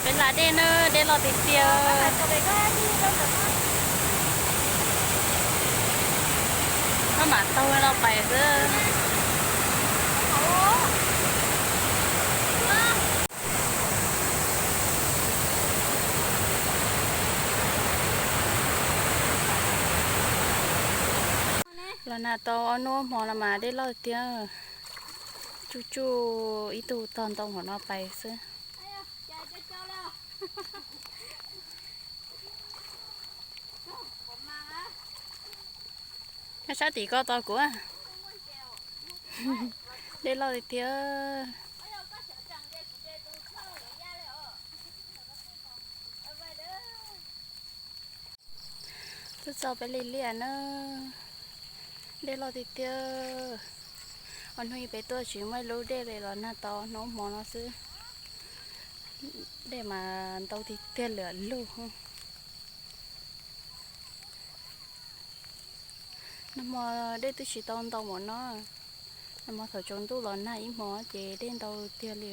Peb la dej na, dej loj tiag tiag. Maj mam taug no pais xwb. Los nag tau ob hnub hmo no mas dej loj tiag. Tsuj tsuj ib tug tog ntoo hauv no pais xwb. Nyob sab tim ko tos kuv. Dej loj tiag tiag. Twb txog peb li liaj na, dej loj tiag tiag. Ob hnub peb tuaj tsis muaj ib lub dej li los nag tau hnub hmo no xwb. Dej mas ntau tiag tiag lawm lug. Nag hmo dej twb tsis tau ntau npaum no, nag hmo thaum tsaus ntuj los nag ib hmo ces dej ntau tiag li.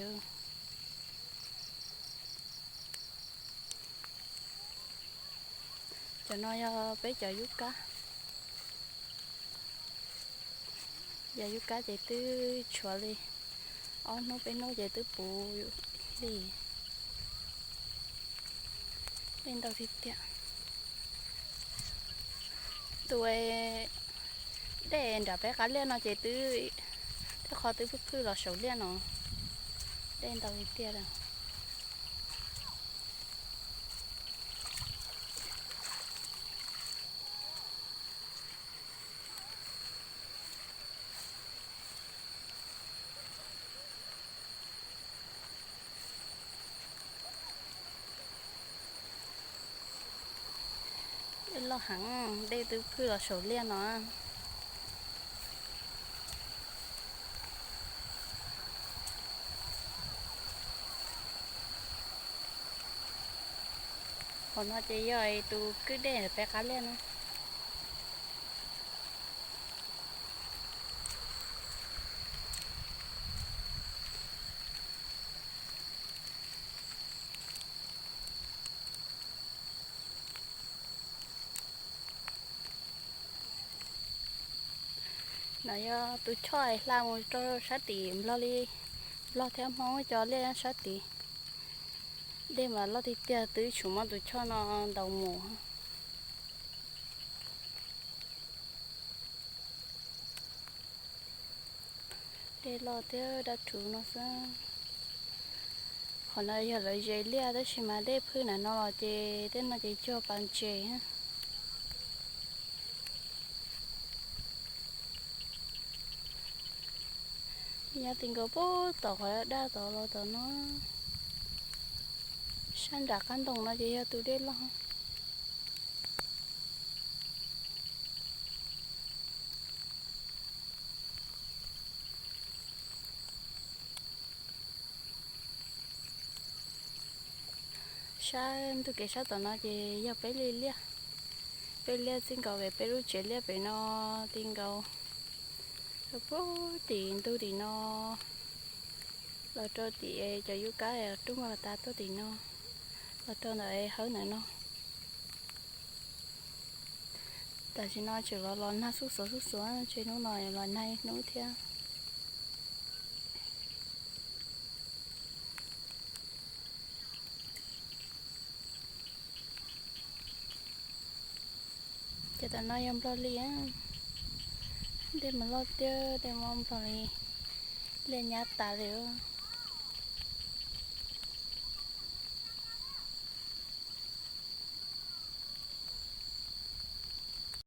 Cov no yog peb cov yub kab. Yog yub kab ces twb tshuav li ob hnub peb hnub ces twb puv li. Dej ntau tiag tiag. Tus dej nram peb qab liaj no ces twb, tej qho twb phwj phwj los saum liaj no. Dej ntau tiag tiag li. Dej loj heev, dej twb phwj los saum liaj no. Hauv no ces yog tus kwj dej peb qab liaj na. No yog tus choj hla mus rau sab tim Nplog li, Nplog thiab Hmoob cov liaj sab tid. Dej mas loj tiag tiag, twb tsis muaj tus choj no ntaus mus. Dej loj thiab dab rhuv no xwb. Qhov no yog lawv zes liaj tab sis mas dej phwj na no los ces tej no ces cuag pas ntses. Nyob ti nkaus puag tom qhov daj tod los tom no. Sab nram qab ntoo no ces yog tus dej loj. Sab ntug kev sab tom no ces yog peb li liaj. Peb liaj txij nkaus pem peb lub tsev liaj pem no ti nkaus, rau puag tim ntug tim no, los rau tim cov yub kab rub npaj tas tuaj tim no, los rau ntawm hawb ntawm no. Tam sim no tseem los los nag xuj xuav xuj xuav, ntshe hnub no los nag ib hnub thiab. Ces tam no yog Nplog li, dej mas loj tiag, dej mas Nplog li, liaj nyab tas li.